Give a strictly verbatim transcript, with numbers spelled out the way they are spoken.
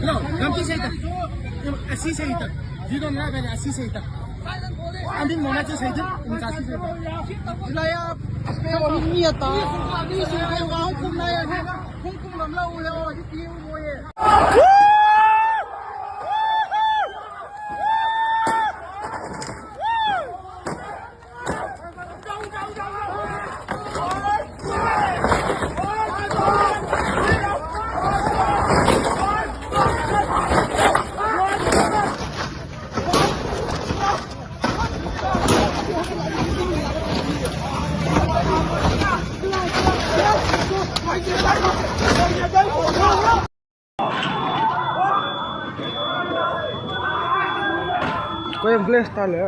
Lampi sai ta. Asi sai ta. Video na bele asi sai ta. Andi mona che sai ta. Insa si sai ta. Ilaya. Pe wani ni ata. Ni sai ta. Hong Kong na ya. Hong Kong lam la u ya. Ni ti u mo ye. Koyam glass ta le.